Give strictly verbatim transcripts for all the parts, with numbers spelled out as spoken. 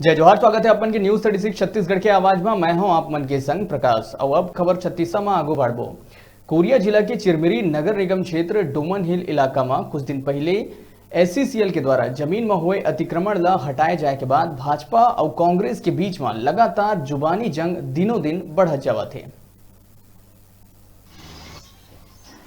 जय जोहार, स्वागत है अपन के न्यूज़ थर्टी सिक्स छत्तीसगढ़ के आवाज में। मैं हूं आप मन के संग प्रकाश। और अब खबर छत्तीसा में आगू बढ़बो। कोरिया जिला के चिरमिरी नगर निगम क्षेत्र डोमन हिल इलाका में कुछ दिन पहले एससीसीएल के द्वारा जमीन में हुए अतिक्रमण ला हटाए जाए के बाद भाजपा और कांग्रेस के बीच में लगातार जुबानी जंग दिनों दिन बढ़त जावत है।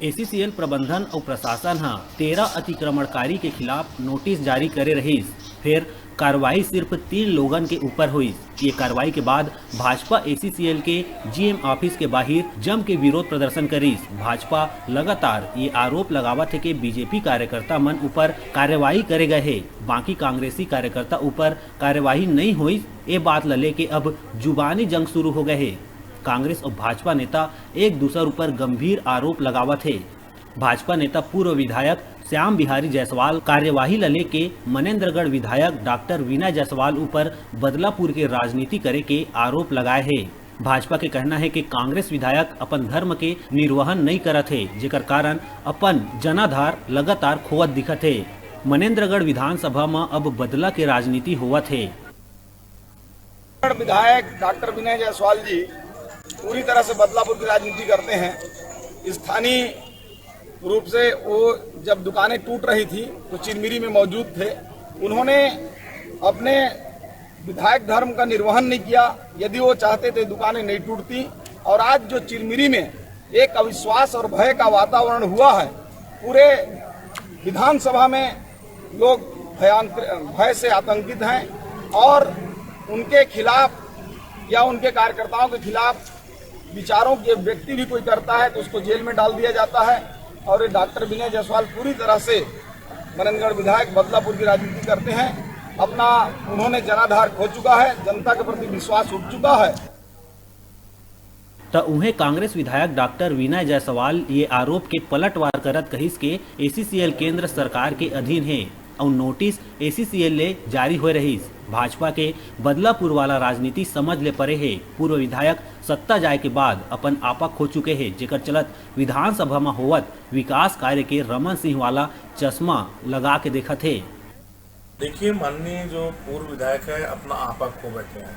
एससीसीएल प्रबंधन अउ प्रशासन ह तेरह अतिक्रमणकारी के खिलाफ नोटिस जारी करे रहिस, फेर कार्रवाई सिर्फ तीन लोगन के ऊपर होइस। ये कार्रवाई के बाद भाजपा एससीसीएल के जीएम ऑफिस के बाहिर जम के विरोध प्रदर्शन करिस। भाजपा लगातार ये आरोप लगावत हे कि बीजेपी कार्यकर्ता मन ऊपर कार्रवाई करे गए हे, बाकी कांग्रेसी कार्यकर्ता ऊपर कार्यवाही नहीं होइस। ये बात ल लेके अब जुबानी जंग शुरू हो गए हे। कांग्रेस और भाजपा नेता एक दूसर ऊपर गंभीर आरोप लगावत हे। भाजपा नेता पूर्व विधायक श्याम बिहारी जायसवाल कार्यवाही ल लेके मनेंद्रगढ़ विधायक डॉक्टर विनय जायसवाल ऊपर बदलापुर के राजनीति करे के आरोप लगाए हे। भाजपा के कहना है कि कांग्रेस विधायक अपन धर्म के निर्वहन नहीं करत हे, जेकर कारण अपन जनाधार लगातार खोवत दिखत हे। मनेंद्रगढ़ विधानसभा म अब बदला के राजनीति होवत हे। विधायक डॉक्टर विनय जायसवाल जी पूरी तरह से बदलापुर की राजनीति करते हैं। स्थानीय रूप से वो जब दुकानें टूट रही थी तो चिरमिरी में मौजूद थे। उन्होंने अपने विधायक धर्म का निर्वहन नहीं किया। यदि वो चाहते तो ये दुकानें नहीं टूटती। और आज जो चिरमिरी में एक अविश्वास और भय का वातावरण हुआ है, पूरे विधानसभा में लोग भयांत-, भय से आतंकित हैं और उनके खिलाफ या उनके कार्यकर्ताओं के खिलाफ विचारों के व्यक्ति भी कोई करता है तो उसको जेल में डाल दिया जाता है। और ये डॉक्टर विनय जायसवाल पूरी तरह से मननगढ़ विधायक बदलापुर की राजनीति करते हैं। अपना उन्होंने जनाधार खो चुका है, जनता के प्रति विश्वास उठ चुका है। त उहें कांग्रेस विधायक डॉक्टर विनय जायसवाल ये आरोप के पलटवार करत कहिस के एससीसीएल केंद्र सरकार के अधीन हे अउ नोटिस एससीसीएल ले जारी होए रहिस। भाजपा के बदलापुर वाला राजनीति समझ ले परे हे। पूर्व विधायक सत्ता जाए के बाद अपन आपा खो चुके हे, जेकर चलत विधानसभा म होवत विकास कार्य के रमन सिंह वाला चश्मा लगा के देखत हे। देखिए, माननीय जो पूर्व विधायक है, अपना आपा खो बैठे हैं।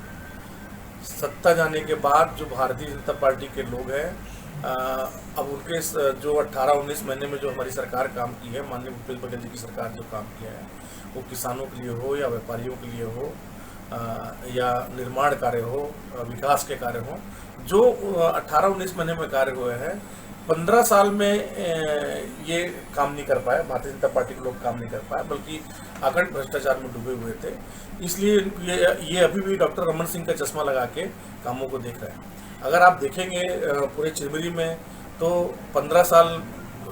सत्ता जाने के बाद जो भारतीय जनता पार्टी के लोग हैं, अ, अब उनके स-, जो अठारह उन्नीस महीने में जो हमारी सरकार काम की है, माननीय भूपेश बघेल जी की सरकार जो काम किया है, वो किसानों के लिए हो या व्यापारियों के लिए हो, अ, या निर्माण कार्य हो, अ, विकास के कार्य हो, जो, अ, अठारह उन्नीस महीने में कार्य हुए हैं, पन्द्रह साल में, अ, ये काम नहीं कर पाए, भारतीय जनता पार्टी के लोग काम नहीं कर पाए, बल्कि अखंड भ्रष्टाचार में डूबे हुए थे। इसलिए इनको ये, ये अभी भी डॉक्टर रमन सिंह का चश्मा लगा के कामों को देख रहे हैं। अगर आप देखेंगे, अ, पूरे चिरमिरी में, तो पन्द्रह साल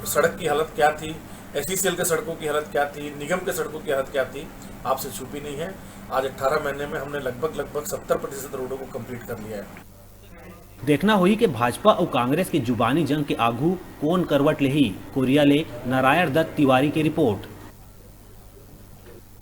सड़क की हालत क्या थी, एससीसीएल के सड़कों की हालत क्या थी, निगम के सड़कों की हालत क्या थी, आपसे छुपी नहीं है। आज अठारह महीने में हमने लगभग, लगभग सत्तर प्रतिशत रोडों को कंप्लीट कर लिया है। देखना होही कि भाजपा अउ कांग्रेस के जुबानी जंग के आगू कोन करवट लेही। कोरिया ले नारायण दत्त तिवारी के रिपोर्ट।